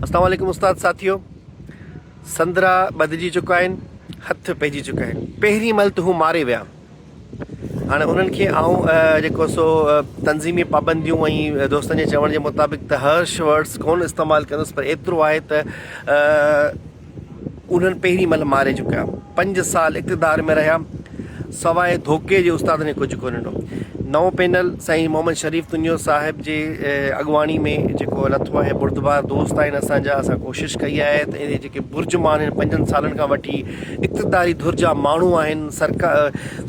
اسلام عليڪم استاد ساٿيو سندرا ٻڌجي چڪا آهن هٿ پئجي چڪا آهن پهرين مهل ته هو ماري ويا هاڻي انهن کي آئون جيڪو سو تنظيمي پابنديون ۽ دوستن جي چوڻ جي مطابق ته هرش ورڊس ڪون استعمال ڪندس پر ايترو آهي ته انهن پهرين مهل ماري چڪيا. پنج سال اقتدار ۾ رهيا. سواء ڌوڪي جي استادن کي ڪجهه ڪونه ڏنو. نئون پينل سائين محمد شريف تنيو صاحب جي اڳواڻي ۾ جيڪو لٿو آهي بردبار دوست آهن اسان جا اسان ڪوشش ڪئي آهي ته اهي جيڪي برجمان آهن پنجن سالن کان وٺي اقتداري ڌر جا ماڻهو آهن سرڪا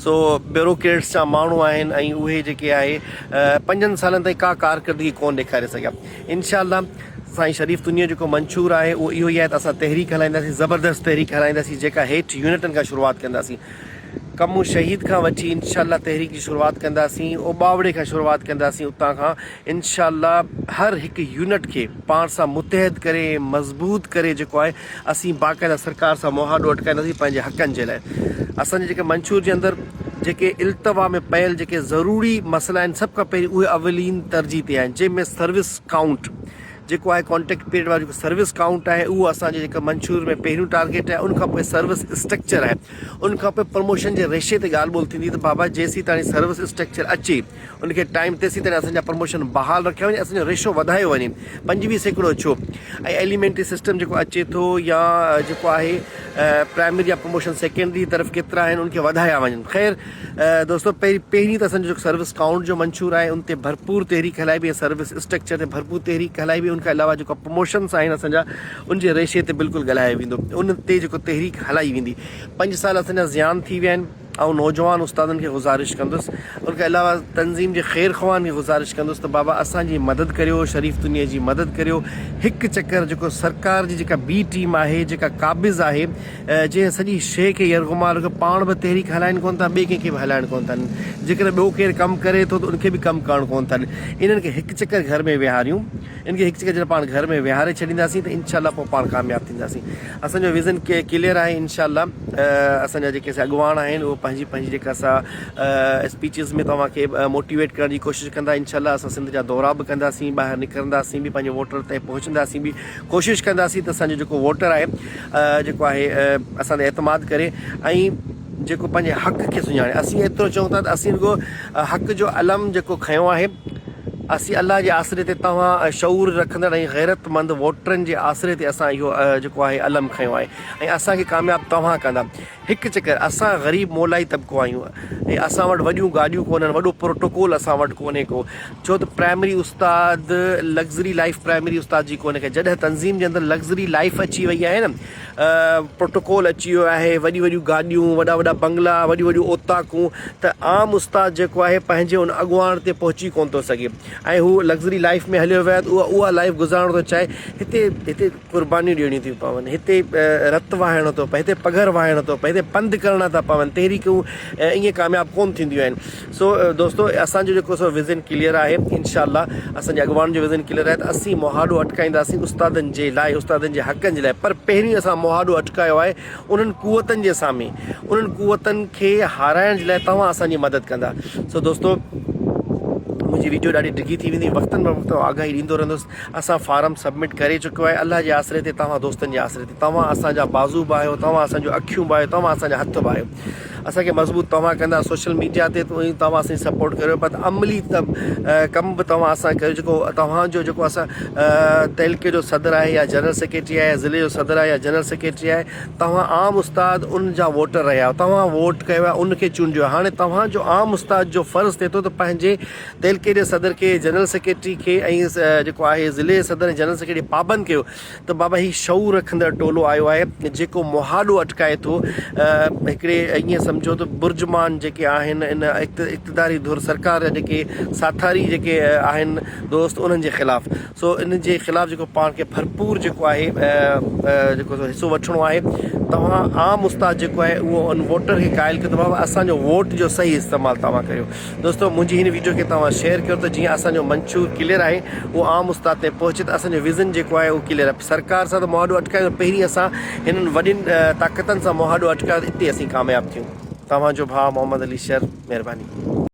سو بيوروڪريٽس جا ماڻهو آهن ۽ اهي جيڪي آهي پنجن سالن تائين ڪا ڪارڪردگي ڪونه ڏيکاري سگهيا انشاء الله سائين شريف تنيو جيڪو منشور آهي اهو اهو ئي آهي ته اسان تحريڪ هلائينداسين زبردست تحريڪ هلائينداسين جيڪا هيٺ يونٽن کان شروعات ڪنداسين ڪمون شهيد کان وٺي انشاء الله تحريڪ جي شروعات ڪنداسين اوٻاوڙي کان شروعات ڪنداسين اتان کان انشاء الله هر هڪ يونٽ کي پاڻ سان متحد ڪري مضبوط ڪري جيڪو آهي اسين باقاعده سرڪار سان مهاڏو اٽڪائينداسين پنهنجي حقن جي لاء اسان جي جيڪي منشور جي اندر جيڪي التوا ۾ پيل جيڪي ضروري مسئلا آهن سڀ کان پهرين اهي اولين ترجيح تي آهن جنهن ۾ سروس ڪائونٽ جيڪو آهي ڪانٽريڪٽ پيريڊ وارو جيڪو سروس ڪائونٽ آهي اهو اسان جي جيڪا منشور ۾ پهريون ٽارگيٽ آهي ان کان پوء سروس اسٽرڪچر آهي ان کان پوء پروموشن جي ريشي تي ڳالهه ٻولهه ٿيندي ته بابا جيسين تاڻي سروس اسٽرڪچر اچي ان کي ٽائيم تيسين تاڻي اسان جا پروموشن بحال رکيا وڃي اسان جو ريشو وڌايو وڃي 25% ڇو ۽ ايليمينٽري سسٽم جيڪو اچي ٿو يا جيڪو آهي پرائمري جا پروموشن سيڪنڊري طرف ڪيترا آهن ان کي وڌايا وڃن خير دوستو پهرين پهرين ته اسان جو جيڪو سروس ڪائونٽ جو منشور آهي ان تي ڀرپور تحريڪ هلائبي ۽ سروس اسٽرڪچر تي ڀرپور تحريڪ هلائبي ان کان علاوه جيڪو پروموشنس آهن اسان جا ان جي ريشي تي بلڪل ڳالهايو ويندو ان تي جيڪو تحريڪ هلائي ويندي پنج سال اسان جا زيان ٿي ويا آهن آئون نوجوان استادن کي گذارش ڪندس ان کان علاوه تنظيم جي خير خواهن کي گذارش ڪندس ته بابا اسان جي مدد ڪريو شريف دنيا جي مدد ڪريو هڪ چڪر جيڪو سرڪار جي جيڪا بي ٽيم آهي جيڪا قابض آهي جنهن سڄي شيء کي يرغمال رکيو، پاڻ به تحريڪ هلائين ڪونه ٿا، ٻئي ڪنهن کي به هلائڻ ڪونه ٿا ڏين. جيڪڏهن ٻيو ڪير ڪم ڪري ٿو ته ان کي به ڪم ڪرڻ ڪونه ٿا ڏين. انهن کي هڪ چڪر گهر ۾ ويهاريون، ان کي هڪ چڪر جڏهن پاڻ گهر ۾ ويهاري ڇڏينداسين ته انشاء الله پوء پاڻ ڪامياب ٿينداسين. اسان جو ويزن ڪليئر آهي انشاء الله اسان جا جيڪي اڳواڻ آهن اهي پنهنجي پنهنجي جيڪا سا اسپيچز ۾ توهان کي موٽيويٽ ڪرڻ جي ڪوشش ڪندا. انشاء الله اسان سنڌ جا دورا به ڪنداسين، ٻاهر نڪرنداسين به، پنهنجي ووٽر تائين پهچنداسين به. ڪوشش ڪنداسين ته اسان جو جيڪو ووٽر آهي جيڪو آهي اسان تي اعتماد ڪري ۽ جيڪو پنهنجي حق کي سڃاڻي اسين ايترو چئون ٿا ته اسين رڳو حق جو علم جيڪو کنيو آهي اسين الله جي آسري تي توهان شعور رکندڙ ۽ غيرت مند ووٽرن جي آسري تي اسان اهو جيڪو آهي علم کنيو آهي ۽ اسان کي ڪامياب توهان ڪندا هڪ چڪر اسان غريب مولائي طبقو آهيون ۽ اسان وٽ وڏيون گاڏيون ڪونهن وڏو پروٽوڪول اسان وٽ ڪونهي ڪو ڇو ته پرائمري استاد لگزري لائيف پرائمري استاد جي ڪونهي ڪا جڏهن تنظيم جي اندر لگزري لائيف اچي وئي آهي نه پروٽوڪول اچي ويو آهي وڏيون وڏيون گاڏيون وڏا وڏا بنگلا وڏيون وڏيون اوطاقون ته عام استاد جيڪو آهي پنهنجي ان اڳواڻ تي پهچي ڪونه ٿو سگهي ۽ هو لگزري لائيف ۾ هليو ويو آهي ته اها اها لائيف گذارڻ ٿو چاهي هتي هتي قربانيون ڏيڻيون ٿيون پون، هتي رت وهائڻو ٿو پئي، هتي پگهر وهائڻو ٿو پئي، هتي پنڌ ڪرڻا ٿا پون، تحريڪون ائين ڪامياب ڪونه ٿينديون آهن. سو دوستو اسان جو جيڪو سو ويزن ڪليئر آهي انشاء الله اسان جي اڳواڻن جو ويزن ڪليئر آهي ته اسين مهاڏو اٽڪائينداسين استادن جي لاء استادن جي حقن جي لاء پر پهرين اسان مهاڏو اٽڪايو آهي انهن قوتن جي سامهين انهن قوتن کي هارائڻ جي لاء توهان اسان جي مدد ڪندا سو دوستو منهنجي ويڊيو ڏاڍي ڊگهي ٿي ويندي وقتن بوقت آگاهي ڏيندو رهندس اسان فارم سبمٽ ڪري چڪيو آهي الله جي آسري تي توهان دوستن جي آسري تي توهان اسان جا بازو به آهيو توهان اسان جون اکيون به آهيو توهان اسان جا هٿ به آهيو اسان کي مضبوط توهان ڪندا سوشل ميڊيا تي توهان اسان جي سپورٽ ڪريو پر عملي ڪم به توهان اسان ڪريو جيڪو توهان جو جيڪو اسان تعلقي جو صدر آهي يا جنرل سيڪريٽري آهي يا ضلعي جو صدر آهي يا جنرل سيڪريٽري آهي توهان عام استاد ان جا ووٽر رهيا آهيو توهان ووٽ ڪيو آهي ان کي چونڊيو آهي هاڻي توهان جو عام استاد جو فرض ٿئي ٿو ته پنهنجي تعلقي جي صدر کي، جنرل سيڪريٽري کي ۽ جيڪو آهي ضلعي جي صدر ۽ جنرل سيڪريٽري کي پابند ڪيو ته بابا هي شعور رکندڙ ٽولو آيو آهي جيڪو مهاڏو اٽڪائي ٿو هڪڙي ائين سمجهو ته برجمان جيڪي آهن ان اقتداري ڌر سرڪار جا جيڪي ساٿاري جيڪي آهن دوست انهن جي خلاف سو ان جي خلاف جيڪو پاڻ کي ڀرپور جيڪو آهي جيڪو سو حصو وٺڻو آهي توهان عام استاد جيڪو آهي اهو ان ووٽر کي قائل ڪيو ته بابا اسان جو ووٽ جو صحيح استعمال توهان ڪريو دوستو منهنجي هن ويڊيو کي توهان شيئر ڪيو ته جيئن اسان جو منشور ڪليئر آهي اهو عام استاد تائين پهچي ته اسان جو ويزن جيڪو آهي اهو ڪليئر آهي سرڪار سان ته مهاڏو اٽڪايو پهرين اسان هنن وڏين طاقتن سان مهاڏو اٽڪايو ته اتي اسين ڪامياب ٿيون توهان جو ڀاء محمد علي شر مهرباني.